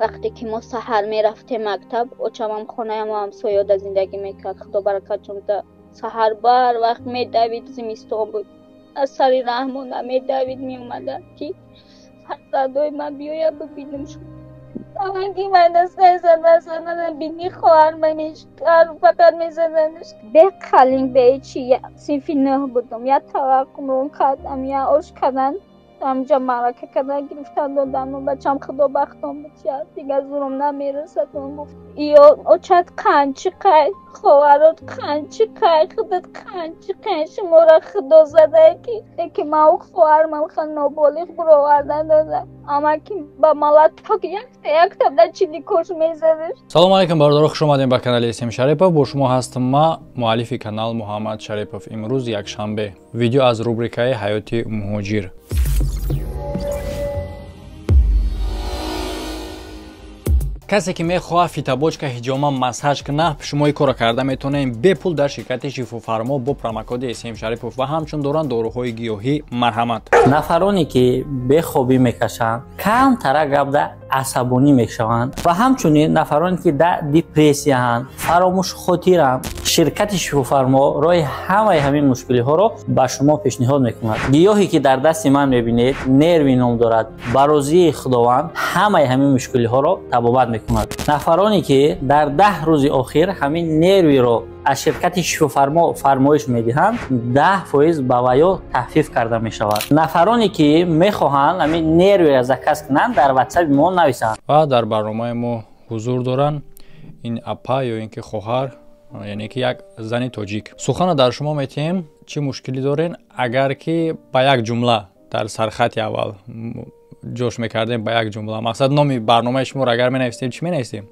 Вақте ки мо саҳар мерафтем мактаб, очамам хонаи мо ҳамсоёда зиндагӣ мекард. Худо баракатшон да. Саҳар бар вақт медавид, зимистон буд. Аз сари раҳмона медавид, меомада ки фарзандои ман биёяд бибинам. Амаки ман даст мезанад, бини хоҳар ман фақат мезанадш. Бе қалинг, бе чи, синфи нӯҳ будам. Я таваққумрон кардам, я ош кардан, ҳамҷа маърака кардан, гирифтан додан. Бачам худо бахтон буд, дигар зурум намерасад. Он гуфт: ё очат қанчи қай, хоҳарот қанчи қай, худат қанчи қай, шуморо худо задае ки ман хоҳармам ха ноболиғ буровардан дода. Амаки ба малаток якта якта да чиликош мезадаш. Салому алайкум, бародаро, хуш омадем ба канали См Шарипов. Бо шумо ҳастам ма, муаллифи канал Муҳаммад Шарипов. Имрӯз якшанбе, видео аз рубрикаи ҳаёти муҳоҷир. Касе ки мехоҳад фитобочка, ҳиҷома, массаж кунад, шумо ин корро карда метавонед бепул дар ширкати Шифофармо бо промокоди СМ Шарипов ва ҳамчун доранд доруҳои гиёҳӣ. Марҳамат. Нафароне ки бехобӣ мекашанд, камтара гапда асабонӣ мешаванд ва ҳамчунин нафароне ки дар депрессияҳанд, фаромӯшхотиранд, ширкати Шифофармо роҳи ҳамаи ҳамин мушкилиҳоро ба шумо пешниҳод мекунад. Гиёҳе ки дар дасти ман мебинед, нерви ном дорад. Ба розии Худованд ҳамаи ҳамин мушкилиҳоро табобат мекунад. Нафароне ки дар 10 рӯзи охир ҳамин нервиро аз ширкати Шифофармо фармоиш медиҳанд, 10% ба ваё тахфиф карда мешавад. Нафароне ки мехоҳанд ҳамин нервиро заказ кунанд, дар ватсапи мо нависанд. Ва дар барномаи мо ҳузур доранд ин апа ё ин ки хоҳар, яъне ки як зани тоҷик. Суханро дар шумо метиҳем, чӣ мушкилӣ дорен, агар ки ба як ҷумла дар сархати аввал ҷош мекардем, ба як ҷумла мақсад номи барномаи шуморо агар менависем, чӣ менависем?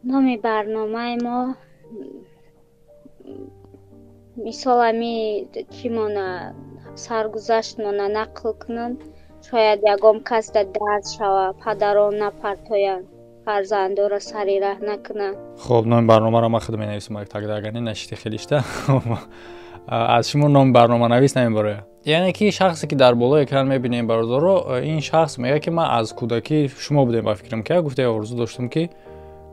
Номи барномаи мо мисол ами чимона саргузаштмона нақл кунам, шояд ягон кас да дард шава, падарон напартоянд, фарзандоро сари раҳ накунанд. Хоб, номи барномаро ман худ менависам, тогда агар не нашити хелишта аз шумо номи барноманавис намебарояд. Яъне ки шахсе ки дар болои экран мебинем, бародаро, ин шахс мегӯяд ки ман аз кӯдакӣ шумо будем, ба фикрам ки гуфта орзу доштам ки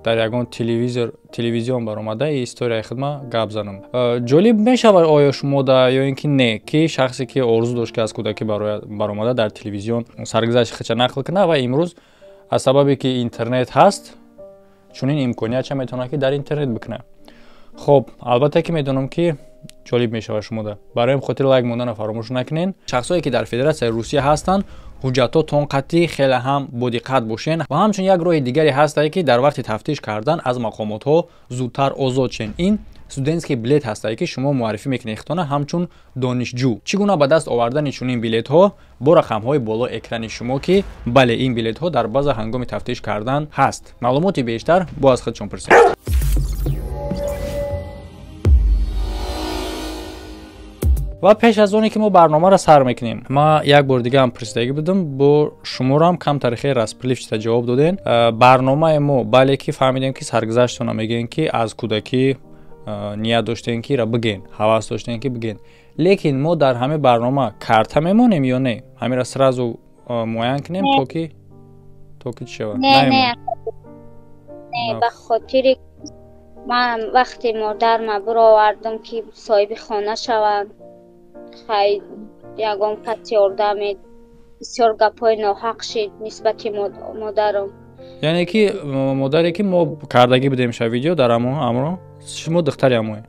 дар ягон телевизион баромада и историяи худма гап занам. Ҷолиб мешавад оё шумо да ё ин ки не, ки шахсе ки орзу дошт ки аз кӯдакӣ баромада дар телевизион саргузашти худша нақл кунад ва имрӯз аз сабабе ки интернет ҳаст, чунин имкониятша метавонад ки дар интернет бикунад. Хоб, албатта ки медонам ки ҷолиб мешавад шумода. Барои ин хотир лайк монданро фаромӯш накунед. Шахсое ки дар Федератсияи Русия ҳастанд, ҳуҷҷатҳотон қатъӣ хеле ҳам бодиққат бошен ва ҳамчун як роҳи дигаре ҳастае ки дар вақти тафтиш кардан аз мақомотҳо зудтар озод шен. Ин студентский билет ҳастае ки шумо муаррифӣ мекунед худтона ҳамчун донишҷӯ. Чӣ гуна ба даст овардани чунин билетҳо бо рақамҳои боло экрани шумо, ки бале, ин билетҳо дар баъза ҳангоми тафтиш кардан ҳаст. Маълумоти бештар бо аз худшон пурсед. Ва пеш аз оне ки мо барномаро сар мекунем, ман як бори дига ҳам пурсидагӣ будам, бо шуморо ҳам камтар хеле расплифчита ҷавоб додем. Барномаи мо, бале, ки фаҳмидем ки саргузаштона мегӯем ки аз кӯдакӣ ният доштем ки ира бигӯем, ҳавас доштем ки бигӯем, лекин мо дар ҳамин барнома карта мемонем ё не, ҳаминро сразу муайян кунем, то ки чӣ шавад? Не, не, ба хотири ман вақте модарма буровардам ки соҳиби хона шаванд, хай ягон кас ёрдаме, бисёр гапҳои ноҳақ шид нисбати модарам. Яъне ки модаре ки мо кардагӣ будем ша видео дар амро, шумо духтари амое?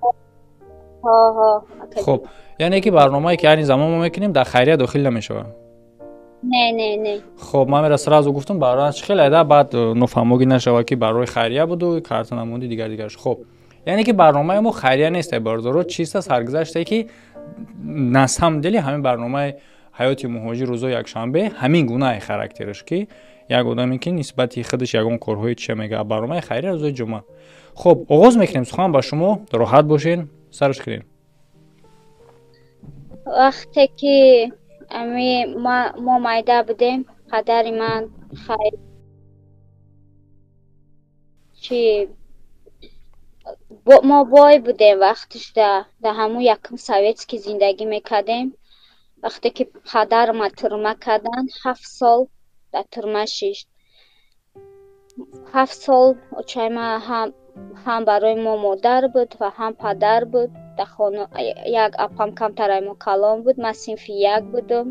Хоб, яъне ки барномае ки айни замон мо мекунем, дар хайрия дохил намешавад? Не, не, не. Хоб, ман мера сразу гуфтам, барои хеле айда баъд нофаҳмогӣ нашавад ки барои хайрия буду карта намонди, дигар дигарш. Хоб, яъне ки барномаи мо хайрия нест, бародаро, чиста саргузаштае ки на самом деле ҳамин барномаи ҳаёти муҳоҷир рӯзои якшанбе ҳамин гунаи характераш, ки як одаме ки нисбати худаш ягон корҳои чия мега, барномаи хайрия рӯзои ҷумъа. Хоб, оғоз мекунем. Сухан ба шумо, роҳат бошен, сараш кунем. Вақте ки ами мо майда будем, падари ман хайр чи мо бой будем, вақтиш да ҳамун якум советский зиндагӣ мекардем. Вақте ки падарма турма карданд, 7 сол Дар турма шишт 7 сол. Очаи ман ҳам барои мо модар буд ва ҳам падар буд. Дар хона як апам камтараи мо калон буд. Ман синфи як будам,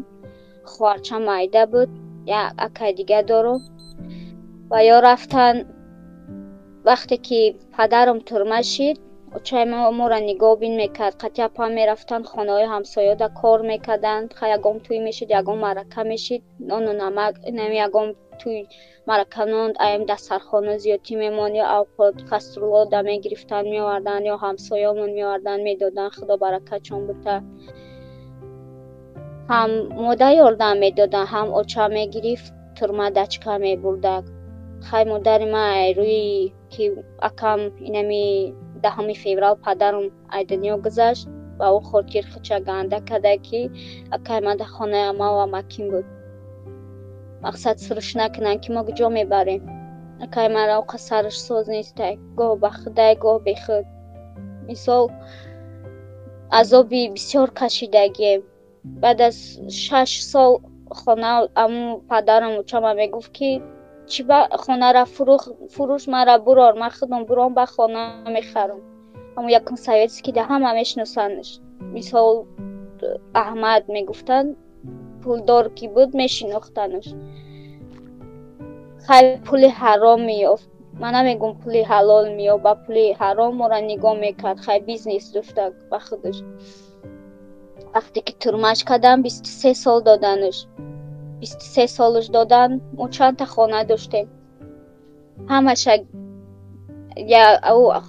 хоҳарчам майда буд, як акаи дига дорам. Ва ё рафтан. Вақте ки падарам турма шид, очаи мо моро нигоҳбин мекард. Қатъи апам мерафтанд, хонаҳои ҳамсоёда кор мекарданд. Ягон тӯй мешид, ягон маърака мешид, нону намак, ягон тӯй маърака нон аем дастархона зиёдтӣ мемонд ё авқот кастрюлода мегирифтанд, меоварданд ё ҳамсоёмон меоварданд, медоданд. Худо баракатшон бута. Ҳам модар ёрдам медоданд, ҳам оча мегирифт, турма дачка мебурдак. Хай, модари ман рӯи ки акам инами 10-уми феврал падарам ай дунё гузашт, ба ӯ хотир худша ганда карда, ки акай ман дар хонаи амаву амаким буд. Мақсад, суруш накунанд, ки мо куҷо мебарем акай мара. Оқа сараш соз нестай, гоҳ ба худай, гоҳ бехуд. Мисол, азоби бисёр кашидагием. Баъд аз 6 сол хона аму падарам очама мегуфт, ки чӣ ба хонара фурӯш, мара бурор, ман худам буром, ба хона мехарам. Ҳамун якум советский да ҳама мешиносандш. Мисол, Аҳмад мегуфтанд, пулдор ки буд, мешинохтанаш. Хай, пули ҳаром меёфт, ман намегум пули ҳалол меёфт, ба пули ҳаром моро нигоҳ мекард. Хай, бизнес дошта ба худаш. Вақте ки турмаш кардам, 23 сол доданаш, 23 солаш додан. Мо чандта хона доштем, ҳамаша.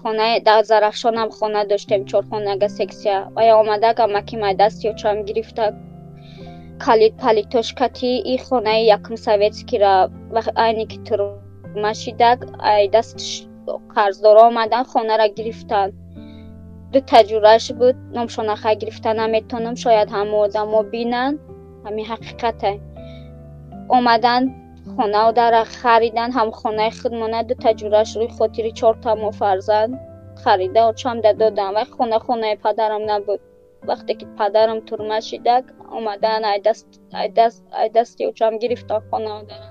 Хонаи дар Зарафшонам хона доштем, чорхонага, сексия. Ая омадак, амаки май дасти очам гирифта, калид палитош кати и хонаи якум советскийра, айне ки турма шидак, ай даст қарздоро омадан, хонара гирифтанд. Ду таҷураш буд, номшона хай гирифта наметонам, шояд ҳама одамо бинанд, ҳамин ҳақиқате. Омадан, хонау дара харидан, ҳам хонаи худмона ду таҷураш рӯи хотири чорта мо фарзанд харида, очам да додам. Вай хона хонаи падарам набуд. Вақте ки падарам турма шидак, омадан, ай дасти очам гирифтан хонау дара.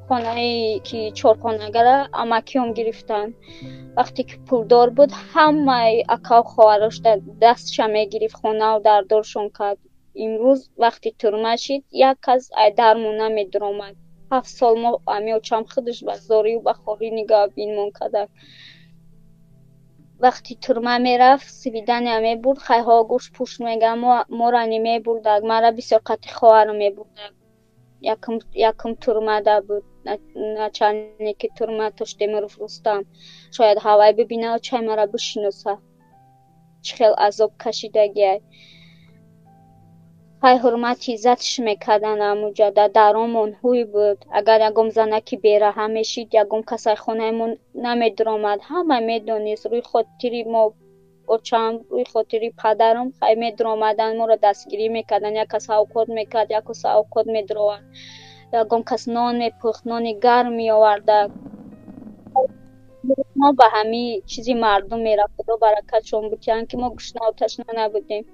Хонае ки чорхонагара амакиём гирифтанд. Вақте ки пулдор буд, ҳамаи акау хоҳарош дастша мегирифт, хонау дардоршон кард. Имрӯз вақти турма шид, як кас ай дармон намедуромад. 7 сол мо ами очам худаш ба зорию ба хорӣ нигаҳбинмон кардак. Вақти турма мерафт, свидания мебурд. Хайҳо гӯшт пӯшт мегам, мора не мебурдак, мара бисёр қатъи хоҳарам мебурдак. Якум турмада буд начальники турма Тоштемиров Рустам. Шояд ҳавай бибина, очай мара бишиноса, чӣ хел азоб кашидагиай. Хай, ҳурмати иззатш мекарданд амуҷа. Дар даромон ҳуй буд. Агар ягон занаки бераҳа мешид, ягон касай хонаи мо намедуромад, ҳама медонист. Рӯи хотири мо очам, рӯи хотири падарам хай медуромаданд, моро дастгирӣ мекарданд. Як кас авқот мекард, як кас авқот медуровард, ягон кас нон мепухт, нони гарм меоварда. Мо ба ҳамин чизи мардум мерафт. Худо баракатшон бутиянд, ки мо гушнаву ташна набудем.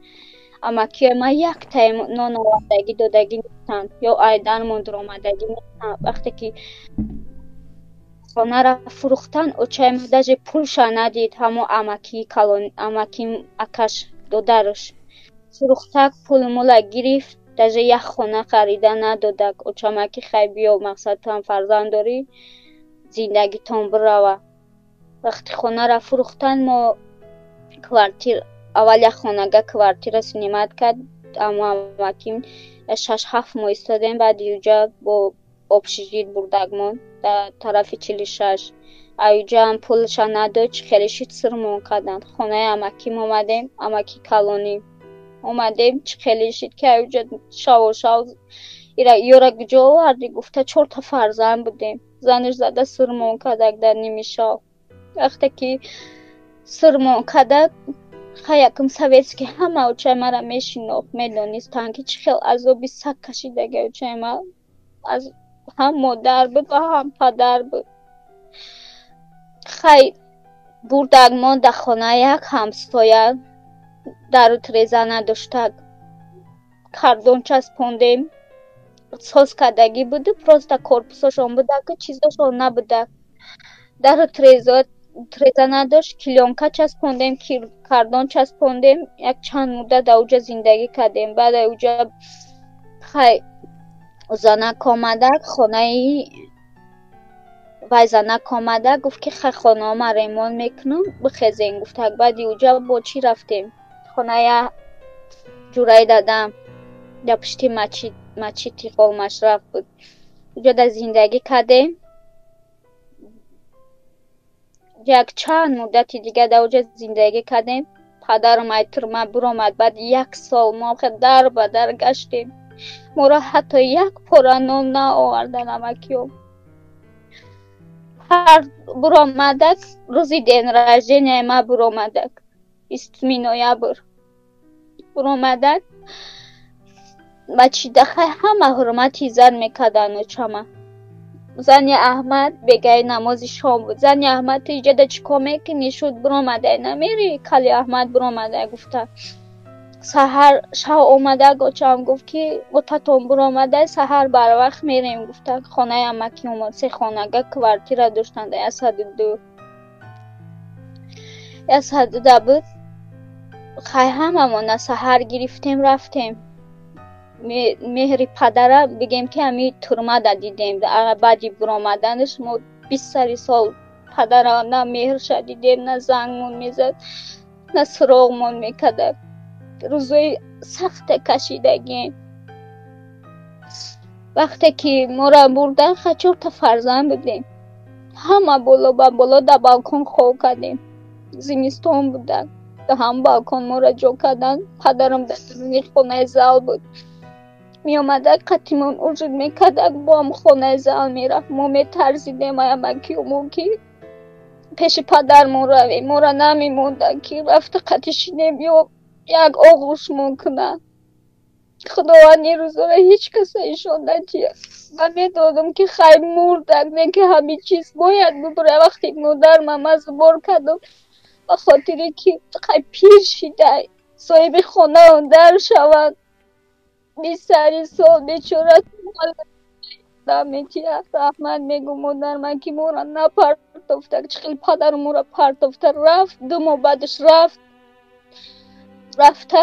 Амакиҳои ман яктае нон овардагӣ додагӣ нестанд ё айдармон дуромадагӣ нестанд. Вақте ки хонара фурӯхтан, очаи ман даже пулша надид. Ҳамон амакии калон, амаки акаш, додараш фурӯхтак, пул мула гирифт, даже як хона харида надодак очамаки. Хай, биё, мақсад, туам фарзанд дорӣ, зиндагитон бирава. Вақти хонара фурӯхтан, мо квартир аввал як хонага квартира снимать кард аммо амаким, 6-7 моҳ истодем. Баъди уҷа бо общежит бурдагмон дар тарафи 46. Аюҷаам пулша надод, чӣ хеле шид, сирмон карданд. Хонаи амаким омадем, амаки калонӣ омадем. Чӣ хеле шид, ки аюҷа шавошав ира ёра куҷо овардӣ гуфта, чорта фарзанд будем. Занаш зада сирмон кардак дар ними шав. Вақте ки сирмон кардак, хай, якум советский ҳама очаи мара мешинохт, медонистанд, ки чӣ хел азоби саг кашидаги очаи ман. Аз ҳам модар буд ва ҳам падар буд. Хай, бурдагмон дар хонаи як ҳамсоя, дару тиреза надоштак, кардон часпондем. Соз кардагӣ буду, просто корпусошон буда, ки чизошон набуда. Дару треза надошт, клёнка часпондем, кардон часпондем. Як чанд муддат дар уҷа зиндагӣ кардем. Баъд уҷа хай занак омада, хонаи вай занак омада, гуфт, ки хай, хонаома ремонт мекунам, бихезен, гуфтак. Баъди уҷа бо чӣ рафтем хоная ҷураи дадам, дар пушти мачид, мачити Холмашраф буд. Уҷа дар зиндагӣ кардем як чанд муддати дига, дар уҷа зиндагӣ кардем. Падарам ай турма биромад, баъд як сол мо дар ба дар гаштем, моро ҳатто як пора нон наовардан амакиём. Ҳар биромадак, рӯзи день рождения ма биромадак, 20-уми ноябр биромадак. Бачидахай ҳама ҳурмати зан мекарданд очама. Зани Аҳмад бегаи намози шом буд. Зани Аҳмад, ту иҷода чӣ кор мекунӣ? Шуд биромадай, намери? Кали Аҳмад биромадай, гуфта. Саҳар шав омада, очам гуфт, ки отатон биромадай, саҳар барвақт мерем, гуфта. Хонаи амаки омад, се хонага квартира доштанд, 102, 102 буд. Хай, ҳамамона саҳар гирифтем, рафтем. Меҳри падара бигем, ки ҳами турмада дидем. Баъди биромаданаш мо 20 сари сол падара на меҳрша дидем, на зангмон мезад, на суроғмон мекард. Рӯзои сахте кашидагием. Вақте ки моро бурдан, ха, чорта фарзанд будем, ҳама боло ба боло дар балкон хоб кардем. Зимистон буда, дар ҳам балкон моро ҷо карданд. Падарам дар дуруни хонаи зал буд, меомада, қатимон ужин мекардак, бо ҳам хонаи зал мерафт. Мо метарсидем амакиёмо, ки пеши падармон равем, моро намемонданд, ки рафта қати шинем ё як оғӯшмон кунанд. Худованд ин рӯзоро ҳеҷ каса ишон натиҳад. Ман медонам, ки хай, мурдак, не ки ҳамин чиз бояд бубура. Вақте модармам ман сбор кардам, ба хотире ки хай, пир шидай, соҳиби хонаон дар шаванд. 20 сари сол бечора метиҳад. Раҳмат мегӯм модарман, ки моро напартофта. Чӣ хел падару моро партофта рафт. 2 моҳ баъдаш рафт. Рафта,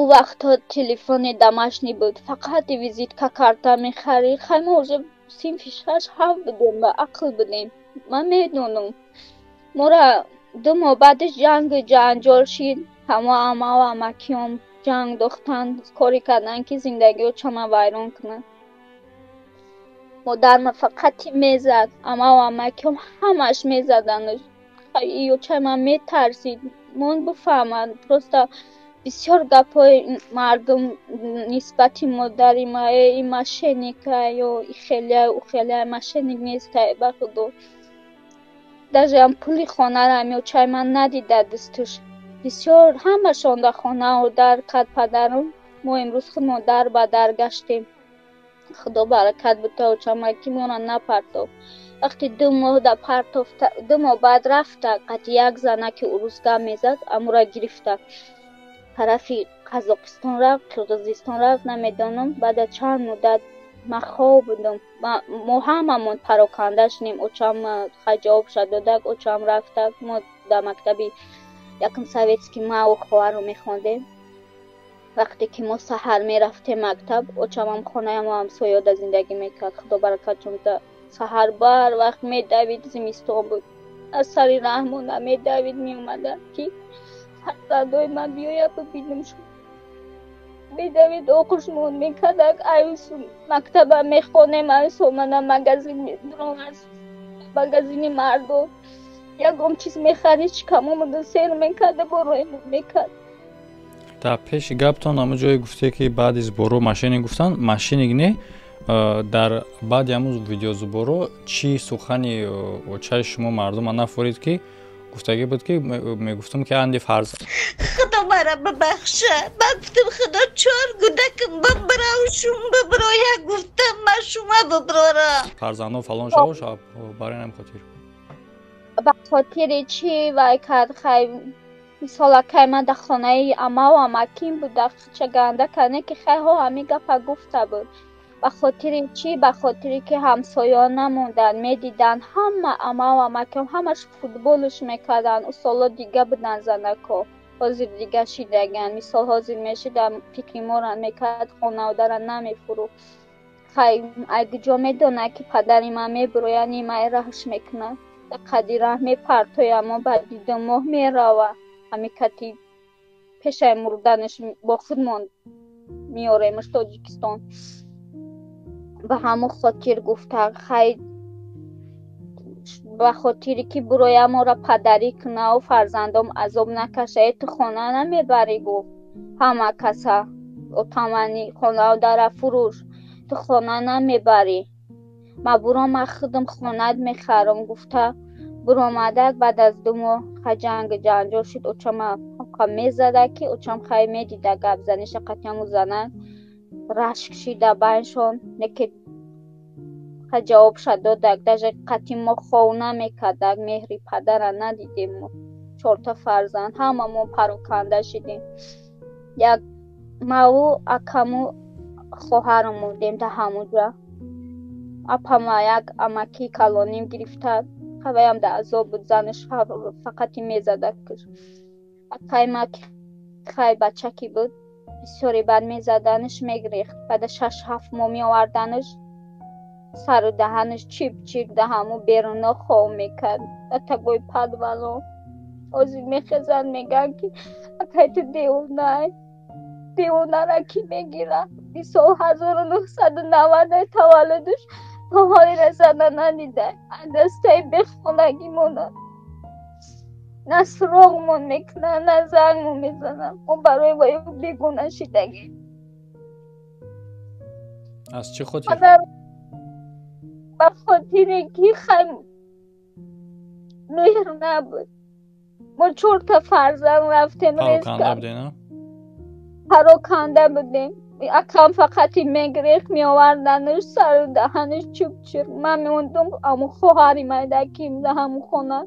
ӯ вақтҳо телефони домашний буд, фақат визитка карта мехарид. Хай, мо уже синфи шаш, ҳафт будем, ба ақл будем, ман медонам. Моро 2 моҳ баъдаш ҷангу ҷанҷол шид. Ҳамо амаву амакиём ҷанг дохтанд, коре карданд, ки зиндагиро чама вайрон кунанд. Модарма фақати мезад, амаву амакиём ҳамаш мезаданд. Ёчаи ман метарсид, мон бифаҳманд. Просто бисёр гапҳои мардум нисбати модари ма: «Э, и мошенника», ё «Ихелия, ухелия». Мошенник нестай, ба худо. Даже ам пули хонараам ёчаи ман надида дастуш. Бисёр ҳамашон дар хонао дар кард падарам. Мо имрӯз худмон дар ба дар гаштем. Худо баракат бута очама, ки моро напартофт. Вақте 2 моҳ да партофта, 2 моҳ баъд рафта, қати як занаки урус гап мезад, амура гирифта тарафи Қазоқистон рафт, Қирғизистон рафт, намедонам. Баъд аз чанд муддат ман хоб будам, мо ҳамамон пароканда шудем. Очам хай ҷавобша додак, очам рафтак. Мо дар мактаби якум советский маву хоҳарро мехондем. Вақте ки мо саҳар мерафтем мактаб, очамам хонаи мо ҳамсоёда зиндагӣ мекард. Худо баракатшон. Саҳар бар вақт медавид, зимистон буд, аз сари раҳмона медавид, меомада, ки фарзандои ман биёяд, бибинамшон. Медавид, оғӯшмон мекардак. Аюс мактаба мехонем, аюс омада магазин медуром, магазини мардон ягон чиз мехарид, шикамомода сер мекарда, бороимон мекард. Дар пеши гаптон ҳамон ҷое гуфте, ки баъди сборо мошенник гуфтанд. Мошенник не, дар баъди ҳамун видеосборо чӣ сухани очаи шумо мардума нафорид, ки гуфтагӣ буд, ки мегуфтам, ки анди фарз Худо мара бибахша. Ман гуфтам, худо, чор гудакам бибравшум, биброя, гуфтам, ма шума биброрам. Фарзандон фалон шава, барои ҳамин хотир. Ба хотири чӣ вай кард? Хай. Мисол, акай ман дар хонаи амаву амаким буд, дар хича ганда кард, не ки хайҳо ҳамин гапа гуфта буд. Ба хотири чӣ? Ба хотире ки ҳамсоён намонданд, медиданд ҳама амаву амакиам ҳамаш футболш мекарданд. Ӯ солҳо дига буданд занако, ҳозир дига шидагианд. Мисол, ҳозир мешида, фикри моро мекард, хонаводара намефурӯхт. Хай, айгиҷо медонад, ки падари ман мебурояд, нимаи раҳш мекунад, дар қади раҳ мепартояд, мо баъди 2 моҳ мерава. Ҳамин кати пешаи мурданаш бо худмон меоремаш Тоҷикистон. Ба ҳамон хотир гуфта, хай, ба хотире ки буроя, моро падарӣ кунаву фарзандом азоб накаша. Э, ту хона намебарӣ, гуфт, ҳама каса отамани хонаводара фурӯш, ту хона намебарӣ, ма буром, ма худам хонат мехарам, гуфта буромадак. Баъд аз 2 моҳ хай ҷангу ҷанҷол шуд. Очама мезада, ки очам хай медида гапзаниша қатъиаму занак рашк шида байншон, неки хай ҷавобша додак. Даже қатъи мо хов намекардак, меҳри падара надидем. Мо чорта фарзанд ҳама мо пароканда шидем. Як маву акаму хоҳарам мондем дар ҳамуҷа. Апама як амакии калоним гирифта, ҳаваям дар азоб буд, занаш фақати мезадакш. Акай ма хай бачаки буд, бисёре бад мезаданаш, мегирехт. Баъда 6-7 моҳ меоварданаш, сару даҳанаш чип чик, да ҳаму беруно хов мекард, дар тагои подвало. Ҳозир мехезанд, мегӯянд, ки акай ту девонай, девонара кӣ мегирад? Мисол, 1990 таваллудуш, то ҳоли расада надида, дастаи бехонагӣ монад. На суроғмон мекунад, на зангмон мезанад. Мо барои ваё бегуна шидагем. Аз чӣ хотир? Ба хотире ки хай меҳр набуд. Мо чорта фарзанд рафтем. Пароканда будем. Акам фақати мегирехт, меоварданаш, сару даҳанаш чӯбчиқ. Ман мемондум, аму хоҳари майдаким да ҳаму хона.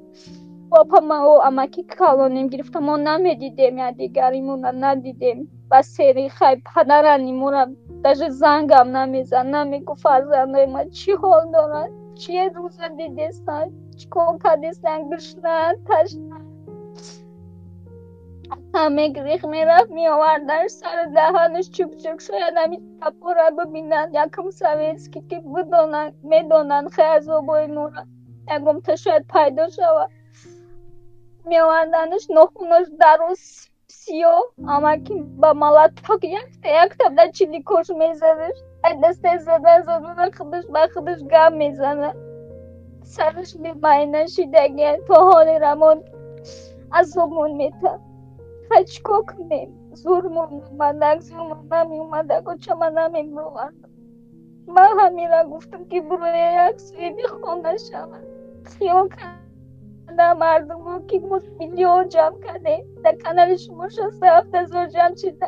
Папама амаки калонем гирифта, мо намедидем, якдигаримона надидем. Ба сери хай падарани мора даже зангам намезад, намегуфт фарзандои ман чӣ ҳол дорад, чие рӯза дидестанд, чӣ кор кардестанд, гушнаанд, ташнаанд. Мегирехт, мерафт, меоварданаш, сару даҳанаш чӯбчӯк. Шояд ҳамин тапора бибинанд, якум советский ки бидонанд, медонанд хай азобои мора, ягомта шояд пайдо шавад. Меоварданаш, нохунош дароз, сиёҳ, амаки ба молоток якта якта да чиликош мезадаш. Ай дастаи задан задана худаш ба худаш гап мезанад, сараш бемайна шидагия, то ҳоли рамон азобмон метад. Хай, чӣ кор кунем? Зурмон омадак, зурмон намеомадак, очама намебировард. Ман ҳамира гуфтам, ки буроя, як соҳиби хона шавад. Хиёл карда мардумо, ки мо миллион ҷамъ кардем, дар канали шумо 67 000 ҷамъ шида.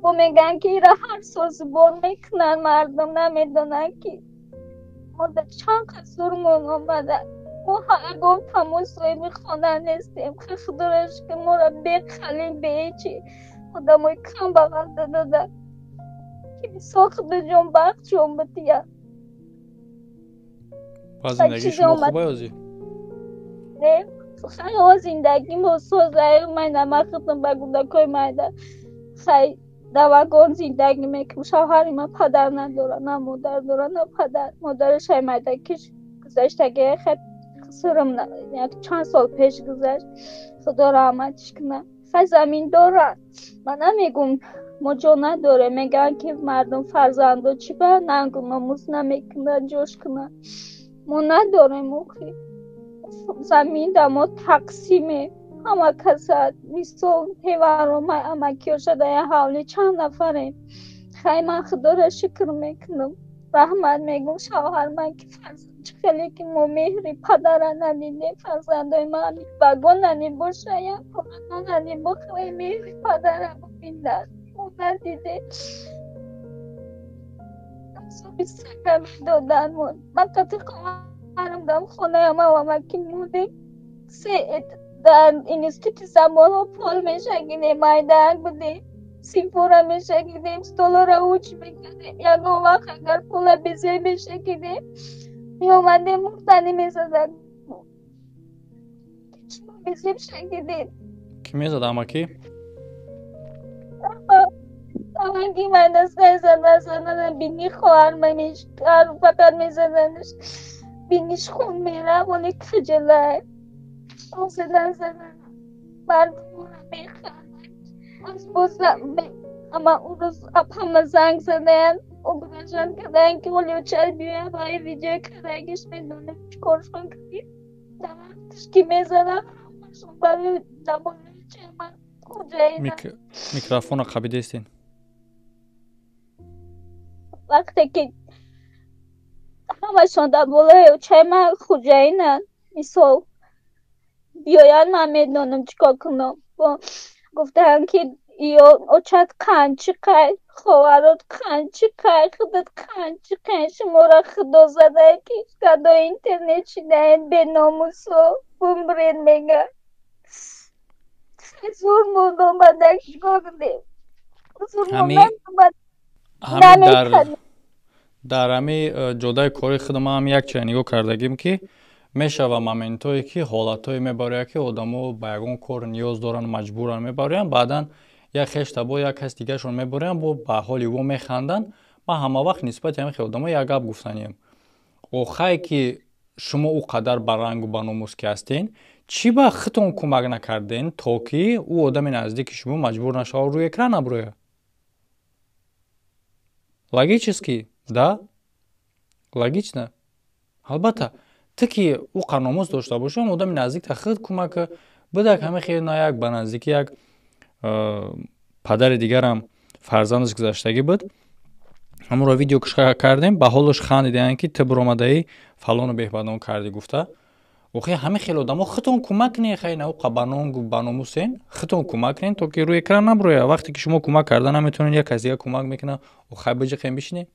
Бо мегӯянд, ки ира ҳар сол зубор мекунанд. Мардум намедонанд, ки мо дар чанд қад зурмон омада. Мо ягон тамос соҳиби хона нестем. Худоро шукр, моро беқалил, беҳечи одамои камбағал додада, ки мисол худоҷон бахтшон бития. Зиндагии шумо хубай ҳозир? Не, хай, ҳо, зиндагимо созай. Майда ма худам ба гудакои майда хай дар вагон зиндагӣ мекунам. Шавҳари ман падар надорад, на модар дорад, на падар. Модараш ай майдакиш гузаштагия, хай хусурам чанд сол пеш гузашт, худо раҳматиш кунад. Хай, замин дорад, ман намегум мо ҷо надорем. Мегӯянд, ки мардум фарзандо чӣ ба нангу номус намекунад, ҷош кунад. Мо надорем охи замин, да мо тақсиме ҳама каса. Мисол, ҳеваромай амакиёша дар як ҳавлӣ чанд нафарем. Хай, ман худоро шукр мекунам, раҳмат мегӯм шавҳарман, ки чӣ хеле ки мо меҳри падара надидем, фарзандои ман вагон нанебоша, як пора нанебохӯре, меҳри падара бибинад. Мо надидем, азоби сага медоданмон. Ман қати хоҳарам дар хонаи амавамаки мудем, се Дар институти забонҳо пол мешакидем, майдаак будем, симфора мешакидем, столора уч мекардем. Ягон вақт агар пола безе мешакидем, меомадем, мурданӣ мезадад. Шумо безеб шакидед. Кӣ мезад, амакӣ? Амаки майдастаи зада задана бини хоҳар фақат мезаданаш, биниш хун мерафт, оли каҷалай задан задан мардумро механданд. Аз боз ама он рӯз ҳама занг задаянд, угрожать кардаянд, ки оли очар биёяд ва видео кардагиш медонем чӣ коршон кардем. Дар вақтиш ки мезадам, ҳамашон барои забони ман хоҷаина. Микрофонро қабидестен. Вақте ки ҳамашон дар болои очаи ман хуҷаинанд, мисол биёянд, ман медонам чӣ кор кунам. Гуфтаанд, ки ё очат қанчи қай, хоҳарот қанчи қай, худат қанчи қай, шуморо худо задае, ки гадои интернет шидаед, беномусо бумбред, мега. Зур мондом, бадак чӣ кор кунем? Зур мондам. Дар ҳами ҷодаи кори худам ҳам як чиз нигоҳ кардагим, ки мешава моментое, ки ҳолатҳое мебарояд, ки одамо ба ягон кор ниёз доранд, маҷбуран мебароянд, баъдан як хештабо, як каси дигарашон мебароянд, бо ба ҳоли во механданд. Ман ҳама вақт нисбати ҳамин хел одамо як гап гуфтанием: охае ки шумо ӯ қадар ба рангу ба номус ки ҳастен, чӣ ба худтон кӯмак накарден, то ки ӯ одами наздики шумо маҷбур нашавад рӯи экран набурояд? Логически, да, логично. Албатта, ту ки ӯ қар номус дошта бошӣ, он одами наздикта худ кӯмак бидак. Ҳама хел на як ба наздикӣ як падари дигарам фарзандаш гузаштагӣ буд, ҳамонро видео кардем, ба ҳолаш хандидаанд, ки ту биромадаӣ, фалону беҳбадон кардӣ гуфта. Охи ҳама хел одамо худтон кӯмак кунед, хай на ӯ банонгу баномусен, худтон кӯмак кунед, то ки рӯи экран набурояд. Вақте ки шумо кӯмак карда наметавонед, як кас дигар кӯмак мекунад. Хай, биҷиқем, бишинед.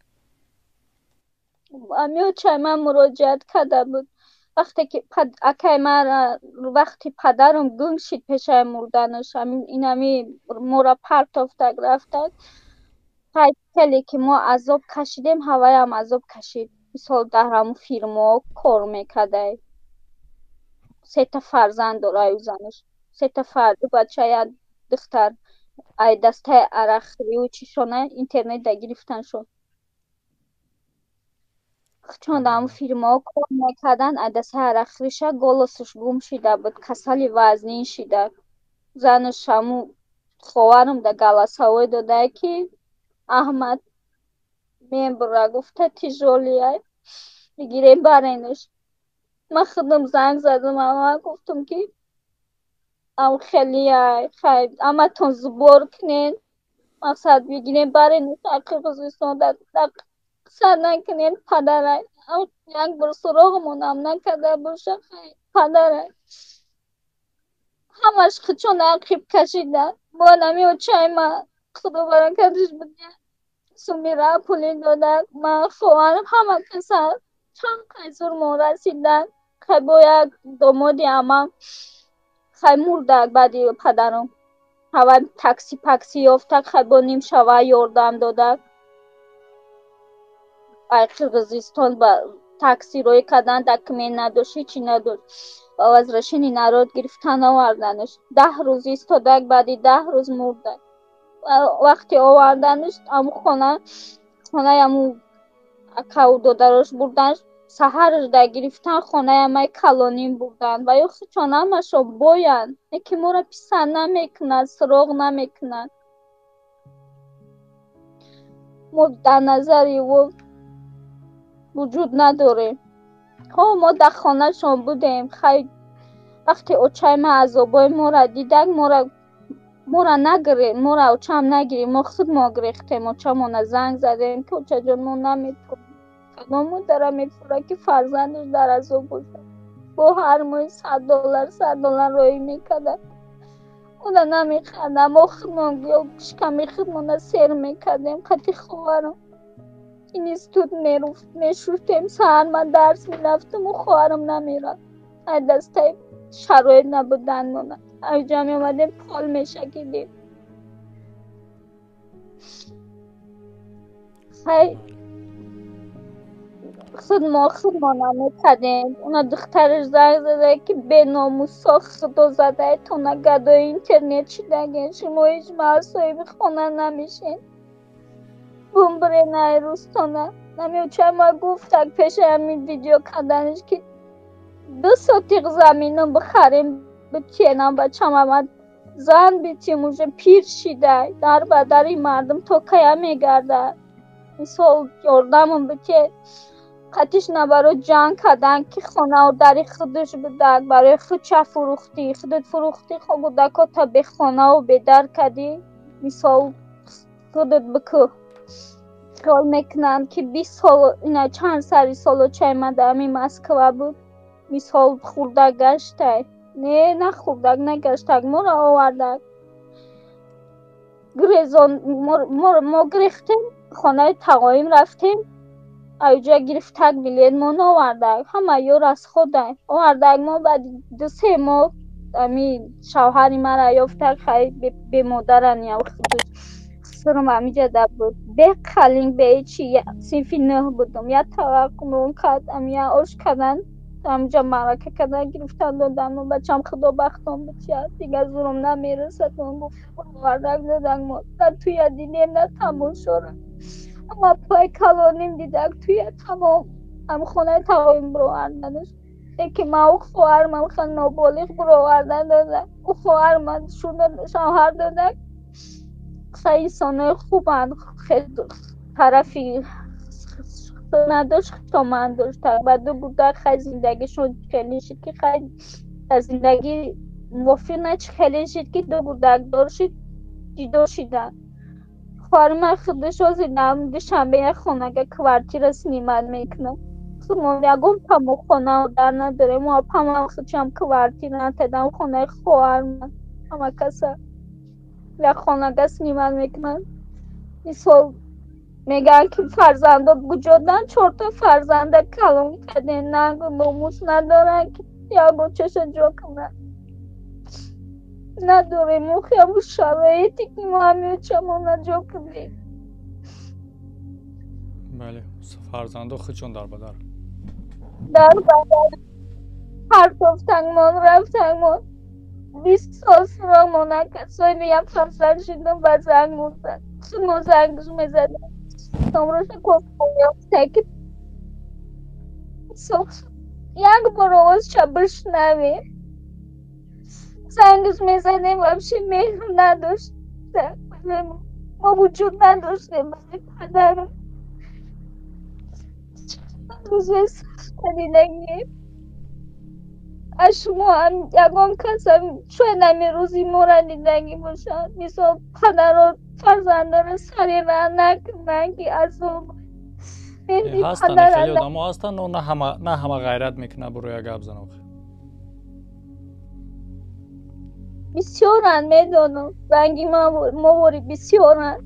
Ами очай ман муроҷиат карда буд, вақте ки акай ман, вақти падарам гунг шид, пешаи мурданаш инами моро партофтак рафтак. Хеле ки мо азоб кашидем, ҳаваям азоб кашид. Мисол, дар ҳамун фирмао кор мекардай, сета фарзанд дораю занаш, сета ду бача, як духтар. Ай дастаи арақхӯрию чишона интернетда гирифтан шуд. Чун дар ҳамун фирмао кор мекарданд, ай дастаи арақхӯриша голосаш гум шида буд, касали вазнин шида. Занаш ҳамун ховарам да голосовой додае, ки Аҳмад мебура, гуфта, тяжёлый ай, бигирем баренаш. Ман худам занг задам, ама гуфтам, ки ам хелиай, хай аматон сбор кунен, мақсад бигирем баренаш Қирғизистон, сар накунен, падарай як бор суроғмонам накарда боша, хай падарай. Ҳамаш худшон ақиб кашида. Бояд ами очаи ма, худо баракаташ бидия, сумира пулӣ дода, ман, хоҳарам, ҳама каса чанд қай зурмон расидан. Хай, бо як домоди амам, хай, мурдак баъди падарам, ҳавай такси пакси ёфта, хай, бо ним шава ёрдам додак. Ай Қирғизистон ба такси роӣ кардан, документ надошт, ҳечи надошт. Ба возвращение народ гирифтан оварданаш. 10 рӯз истодак, баъди 10 рӯз мурдак. Вақте оварданаш, аму хона, хонаи аму акаву додарош бурданаш, саҳараш да гирифтан, хонаи амаи калоним бурданд. Ва ё худшон ҳамашон боянд, яке моро писанд намекунад, суроғ намекунад. Мо дар назари ӯ вуҷуд надорем. Ҳо, мо дар хонашон будем. Хай, вақте очаи ман азобои моро дидак, моро нагирем, моро очаам нагирем, мо худ мо гирехтем. Очамона занг задем, ки очаҷон, мо наметавонем. Кадом модарам мефурад, ки фарзандаш дар азоб бошад? Бо ҳар моҳи $100, $100 роӣ мекардад, ода намехӯрдам. Мо худмон гӯё шиками худмона сер мекардем. Қати хоҳарам институт мешуштем. Саҳар ман дарс мерафтаму хоҳарам намерафт. Аз дастаи шароит набудан мона. Аҷа меомадем, пол мешакидем. Хай худ мо худмона мекардем. Уна духтараш занг зада, ки беномусо, худо задаетона, гадои интернет шидаген, шумо ҳеҷ маҳал соҳиби хона намешен, бумбирен ай рӯзтона. Намеучай ма гуфтак пеши ҳамин видео карданаш, ки 2 сотиқ заминам бихарем, битиенам бачам ама зан битим, уже пир шидай, дар ба дари мардум то кая мегардад, мисол ёрдамам битие. Қатиш набаро ҷанг кардан, ки хонау дари худаш будак, барои худ ча фурӯхтӣ, худат фурӯхтӣ, хо гудакота бехонаву бедар кардӣ, мисол худат бикӯ. Хиёл мекунанд, ки 20 сол ина чанд сари соло чай ма дар ҳамин Москва буд, мисол хурдак гаштай. Не, на хурдак нагаштак, моро овардак, гурезон мо гирехтем, хонаи тағоим рафтем, аюҷа гирифтак билет мо наовардак, ҳама ёр аз худай овардак. Мо баъди 2-3 моҳ ами шавҳари мара ёфтак. Хай, бемодаран хусурам ҳамиҷа да буд, бе қалинг, бе ҳечи, синфи 9 будум. Я таваққумрон кард, ами я ош кардан, ҳамиҷа маърака кардан, гирифтан додан. Мо бачам худо бахтон битиҳад, дигар зурум намерасад. Гуфт овардак додак, мо на туя дидем, на тамошора. Ама пай калоним дидак туя тамом ам хонаи тағоим бироварданаш. Яке ма ӯ хоҳармам ха ноболиғ бировардан додак, ӯ хоҳарман шуда шавҳар додак. Хай, инсонои хубанд, тарафи надошт, хитоман дошт. Ба ду гудак хай зиндагишон хеле шид, ки хай дар зиндагӣ мувофиқ на чи хеле шид, ки ду гудакдор шид, ҷидо шиданд. Хоҳари ман худаш ҳозир дар Душанбе як хонага квартира снимать мекунад. Мо ягон тамохона дар надорем, мо ҳамам худшам квартира натадам, хонаи хоҳарман ҳама каса як хонага снимать мекунад. Мисол мегӯянд, ки фарзандо куҷодан, чорта фарзанда калон кардем, нангу номус надоранд, ки ягон чаша ҷо кунанд. Надорем охи шароите, ки мо ҳамиочамона ҷо кунем. Бале, фарзандо худшон дар бадар. Дар бадар партофтангмон, рафтангмон, 20 сол суроғмон накард. Соҳиби як фарзанд шудам, ба занг музад, мо зангш мезадем, номроша кофта, ки як бор овозша бишнавем. Зангш мезадем, вообще меҳр надошт, мо вуҷуд надоштем барои падарам. Рӯзои сахта дидагием. Аз шумо ҳам ягон касам шояд ҳамин рӯзи моро дидагӣ бошад. Мисол, падаро фарзандоро сари раҳ накунанд, ки азоб. Ҳастанд хеле одамо ҳастанд, но на ҳама ғайрат мекунад буроя гап занад. Бисёранд, медонам, ранги мовори бисёранд.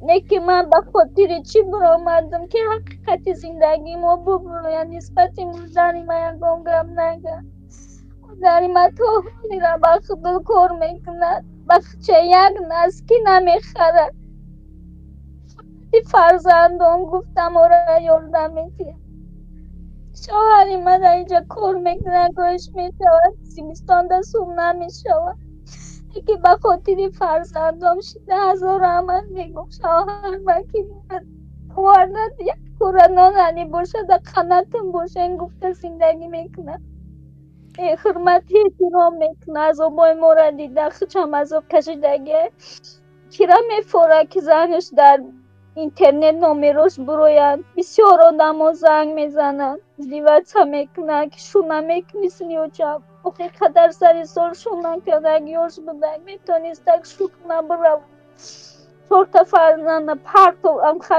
Не ки ман ба хотири чӣ биромадам, ки ҳақиқати зиндагии мо бубурояд. Нисбати модари ман ягон гап нага. Модари ман то ҳолира ба худо кор мекунад, бахча як носки намехарад. Фарзандон гуфтам ора ёрдам медиҳад. Шавҳари ман дар инҷа кор мекунад, гоҳиш мешавад, зимистонда сум намешавад. Яке ба хотири фарзандом шида ҳазор раҳмат мегӯм шавҳар ба, ки овардад, як кора нон ани бошад, қанатам бошад гуфта зиндагӣ мекунад. Ҳурмати эҳтиром мекунад, азобҳои моро дида, худшам азоб кашидагӣ. Кира мефорад, ки занаш дар интернет номерош бурояд, бисёр одамо занг мезананд, издеваться мекунанд, ки шу намекунӣ синёча. Охи қадар сари сол шу накардаг, ёш будак, метонистак шу куна бирав. Чорта фарзанда парто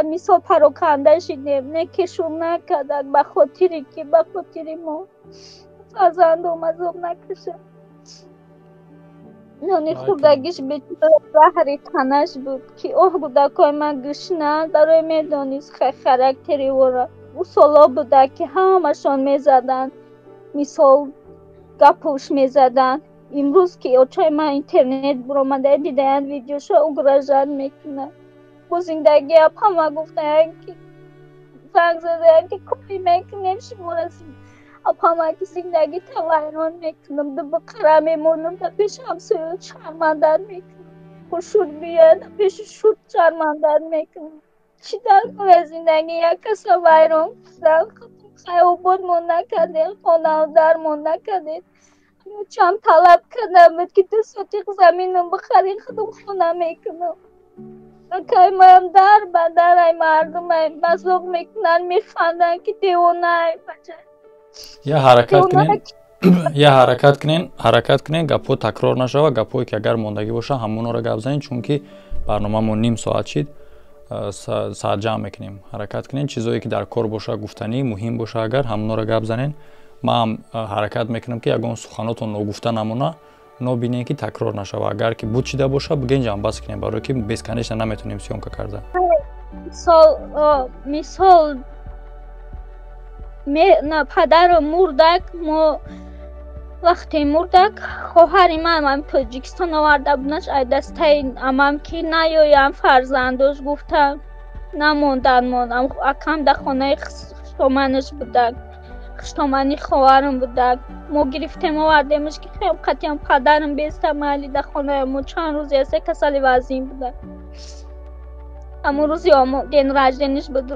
мисол пароканда шидем, не ки шу накардак, ба хотири ки ба хотири мо фарзандом азоб накашад. Нони хурдагиш бечора заҳри танаш буд, ки оҳ, гудакҳои ман гушнаанд, барои медонист характери ӯро. Ӯ солҳо буда, ки ҳамашон мезаданд. Мисол гапуш мезаданд. Имрӯз ки очаи ман интернет буромада дидаянд видеошо, угрожать мекунад. Бо зиндагӣ ҳама гуфтаянд ки занг задаянд ки кори мекунем шуморо, апама ки зиндагита вайрон мекунам, дубиқара мемонам, да пеши ҳамсоё шармандат мекунам, хушуд биёяд, да пеши шуд шармандат мекунам. Чӣ дар кора зиндагӣ як каса вайрон кунад? Хаёбодмон накардем, хонавдармон накардем. Чанд талаб карда буд ки 2 сотиқ заминам бихарин, худам хона мекунам. Акай маям дар ба дар ай мардумай мазоқ мекунанд, механданд ки девонаай бача. Я ҳаракат кунен, я ҳаракат кунен, ҳаракат кунен, гапҳо такрор нашава, гапҳое ки агар мондагӣ боша, ҳамонро гап занед, чунки барномаамон ним соат шид, саат ҷамъ мекунем. Ҳаракат кунен, чизое ки дар кор боша, гуфтанӣ муҳим боша, агар ҳамонро гап занен. Ман ҳам ҳаракат мекунам ки ягон суханотон ногуфта намона, нобинем ки такрор нашава. Агар ки буд шида боша, бигӯен, ҷамъбаст кунем, барое ки бесконечно наметонем съёмка карда. Мисол падарам мурдак, мо вақте мурдак, хоҳари ман Тоҷикистон оварда будаш, ай дастаи амам ки наёям фарзандош гуфта намондан мон. Акам дар хонаи хуштоманаш будак, хуштомани хоҳарам будак. Мо гирифтем овардемаш ки хеле қатъиян падарам беста майли дар хонаи мо чанд рӯзе аст касали вазин будак. Ҳамун рӯзи день рождениш буд,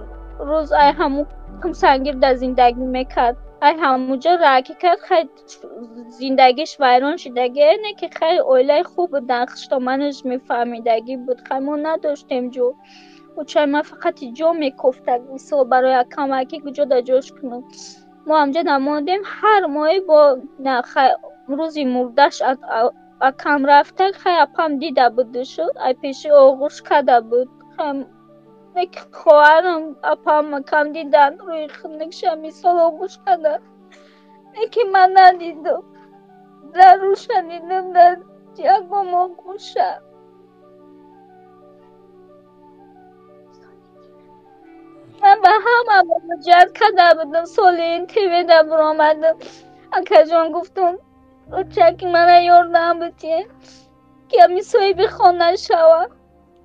рӯз ай ҳамун кумсангир дар зиндагӣ мекард, ай ҳамунҷо раки кард. Хай зиндагиш вайрон шудагӣ, не ки хай оилаи хуб будан, хуштоманаш мефаҳмидагӣ буд. Хай мо надоштем ҷо, очаи ман фақат ҷо мекофтаг, мисол барои акамаки куҷо да ҷош кунам. Мо ҳамҷо намондем, ҳар моҳе бо хай рӯзи мурдаш акам рафтаг, хай апам дида будушу, ай пеши оғӯш карда буд. Хай хоҳарам апам акам дидан рӯи хунукша, мисол оғӯш карда, леки ман надидам, дар рӯша дидам, дар ягон оғӯша. Ман ба ҳама муроҷиат карда будам, соли ин ТВ-да буромадам. Акаҷон гуфтам, очаки мана ёрдам битиҳ, ки ҳами соҳиби хона шава.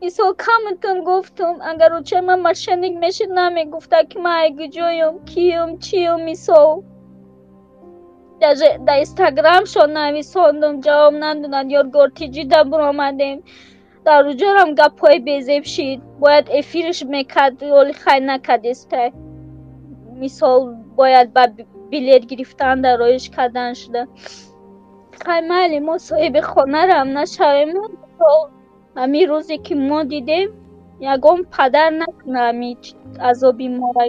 Мисол камтон гуфтам, агар очаи ман мошенник мешид, намегуфта ки ман ай куҷоям, киюм, чиюм. Мисол даже дар инстаграмшон нависондум, ҷавоб надоданд. Ёдгор тиҷида буромадем, дар уҷорам гапҳои безеб шид, бояд эфирш мекард, оли хай накардестай. Мисол бояд ба билет гирифтан дар роиш кардан шуда. Хай майли, мо соҳиби хонарам нашавем. Ҳамин рӯзе ки мо дидем, ягон падар накуна ҳамин азоби мора.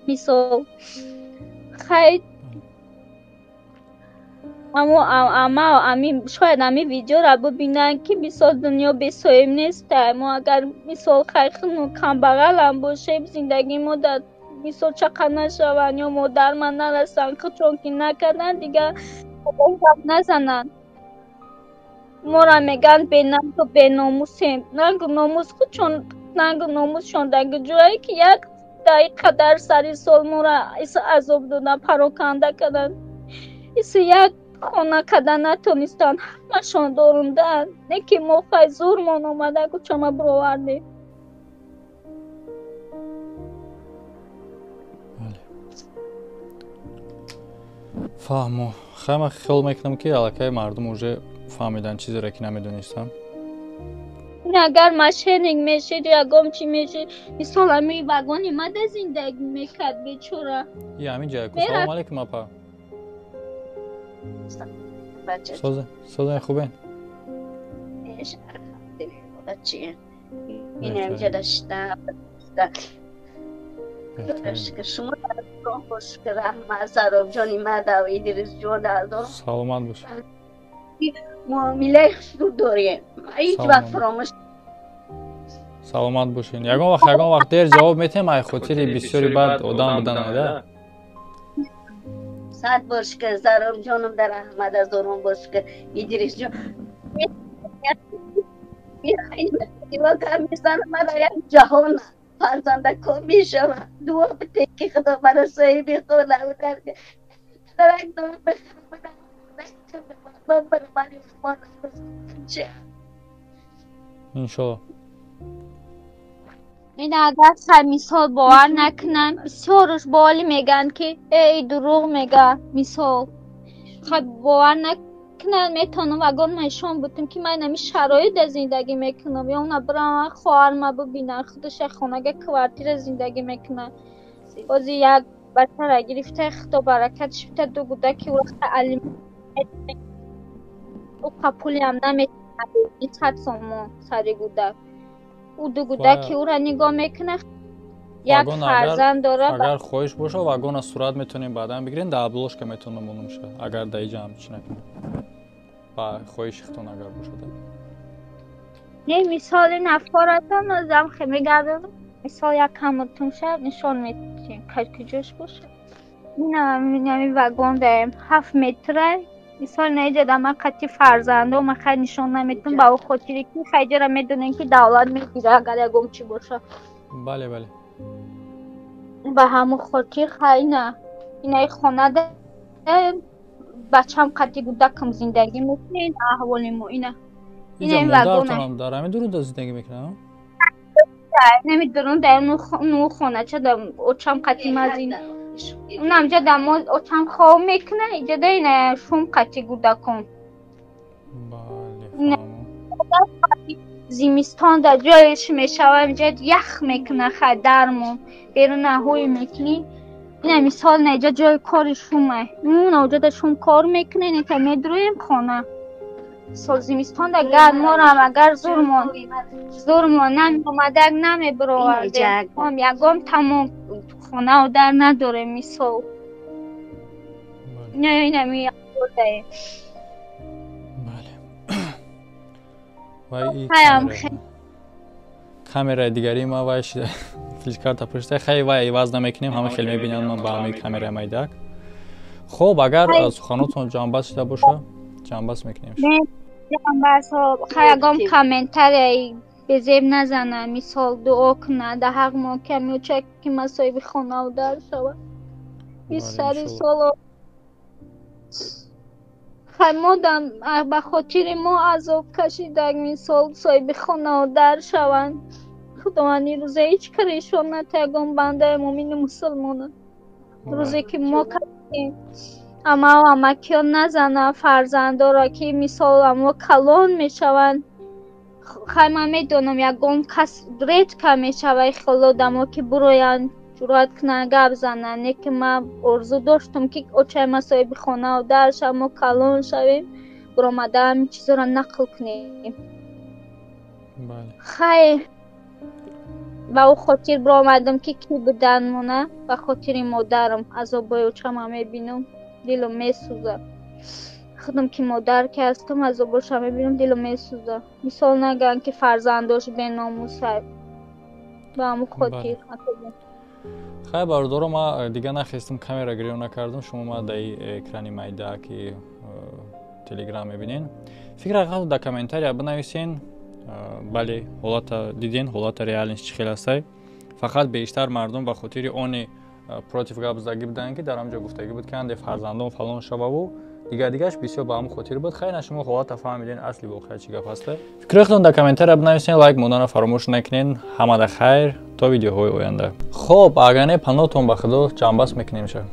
Мисол хай аммо ама ами шояд ҳамин видеоро бибинанд ки мисол дунё бесоҳиб нестай. Мо агар мисол хайхину камбағалам бошем, зиндагии мо дар мисол чақа нашаванд ё модарман нарасанд, худшон ки накарданд, дигар гап назананд. Моро мегӯянд бенангу беномусем. Нангу номус худшон, нангу номусшон дар ҷое ки як дақиқа дар сари сол моро азоб доданд, пароканда карданд. Иси як хона карда натонистанд, ҳамашон дорундаанд. Не ки мо хай зурмон омада кучама буровардем. Фаҳмо. Хай ман хиёл мекунам ки аллакай мардум уже фаҳмиданд чизеро ки намедонистанд. Агар мошенник мешид, ягон чи мешид, мисол ҳамин вагони ма да зиндагӣ мекард бечора. И ҳамин ҷая ку. Салому алейкум, апа. Созен, хубен? Саломат бош. Муомилаи хушрӯ дорем, ҳеҷ вақт фаромӯш. Саломат бошед. Ягон вақт дер ҷавоб метиҳем, ай хотири бисёри бад одам будан да. 100 бор шукр, Зароб ҷонам дар раҳмат, ҳазорон бор шукр. Идрис ҷон мара як ҷаҳон фарзандако мешавад. Дуо бите ки Худо мара соҳиби хона. Иншолло. Ин агар сар мисол бовар накунанд, бисёрш боли мегӯянд, ки эй, дурӯғ мега. Мисол, хай, бовар накунанд, метавонам вагон нишон бутам, ки ман ҳамин шароит зиндагӣ мекунам, ё она бирам хоҳарма бибинам, худаш як хонага, квартира зиндагӣ мекунад. Бози як бачара гирифта, худо баракатш бита, ду гудаки ӯ алим, ӯ пулиам наметавонад, 100 сомон сари гудак. Ӯ ду гудаки ӯра нигоҳ мекунад, як фарзанд дорад. Агар хоҳиш боша, вагона сурат метавонем баъдан бигирем, дар обложка метавонам монумша, агар дар иҷа ҳам чӣ накунем, ба хоҳиши худтон агар бошад. Не, мисоли нафоратон озам хе мегардонам, мисол, як камутунша нишон метиҳем, куҷош бошад. Инами вагон даем, 7 метра. Мисол, наиҷа ман қати фарзандо, ман хай нишон наметавам, ба о хотире ки хайҷара медонем, ки давлат мегира, агар ягон чӣ бошад. Бале, бале. Ба ҳамон хотир, хай, ина инаи хона бачам қати гудакам зиндагӣ мекунем. Аҳволи мо ина. Инаи вагона дар ҳамин дуруда зиндагӣ мекунам. Намедонам, дар ну хонача да очам қати ма унам ҷа да мо очам хоб мекуна, иҷа да ина шум қати гудакон. Зимистон дар ҷоеш мешава, инҷа ях мекуна, хай, дармон беруна ҳӯй мекунӣ. Ина мисол, на иҷа ҷои кори шума, уна ҷа да шум кор мекуна, ина медроем хона. Сол зимистон да гарморам, агар зурмон намеомадак, намебировардем, ягон тамом хонау дар надорем. Мисол, инами. Бале, камераи дигари ма вай флешкарта пушта, хай, вай иваз намекунем, ҳама хеле мебинанд, ман ба ҳамаи камераи майдак. Хоб, агар суханотон ҷамъбаст шуда боша, ҷамъбаст мекунем. Ҷамъбаст, хай, ягон комментарияи безеб назана, мисол, дуо куна да ҳақ мо, ки амиоча ки ма соҳиби хонау дар шава. Сари соло, хай, модам ба хотири мо азоб кашидаг, мисол, соҳиби хонау дар шаванд. Худованд ин рӯза ҳеҷ карешон ната ягон бандаи мумини мусулмона. Рӯзе ки мо кардем, амау амакиён назана фарзандоро, ки мисол амо калон мешаванд. Хай, ман медонам, ягон кас редко мешава хеле одамо, ки буроянд, ҷуръат кунанд, гап зананд. Не ки ман орзу доштам, ки очаи ман соҳиби хонау дар шав, мо калон шавем, буромада ҳамин чизоро нақл кунем. Хай, ба ӯ хотир биромадам, ки кӣ будан мона, ба хотири модарам. Азобои очама мебинам, дилам месӯзад. Худам ки модар ки ҳастам, азобоша мебинам, дилам месӯзад. Мисол, нагӯянд, ки фарзандош беномусай, ба ҳамон хотир. Хай, бародаро, ма дига нахестам, камера гирён накардам. Шумо ма дар экрани майда, ки Телеграм мебинен, фикр ҳақиқатро дар комментария бинависен. Бале, ҳолата диден, ҳолата реальность чӣ хел ҳастай. Фақат бештар мардум ба хотири оне против гап задагӣ буданд, ки дар ҳамҷо гуфтагӣ буд, ки анде фарзандон фалон шававу дигар дигараш, бисёр ба ҳамон хотир буд. Хайр, на шумо ҳолата фаҳмиден, асли воқеа чӣ гап ҳаста. Фикрҳоятон дар комментария бинависен, лайк монданро фаромӯш накунен. Ҳамада хайр, то видеоҳои оянда. Хоб, агар не, панотон ба худо, ҷамъбаст мекунем ша.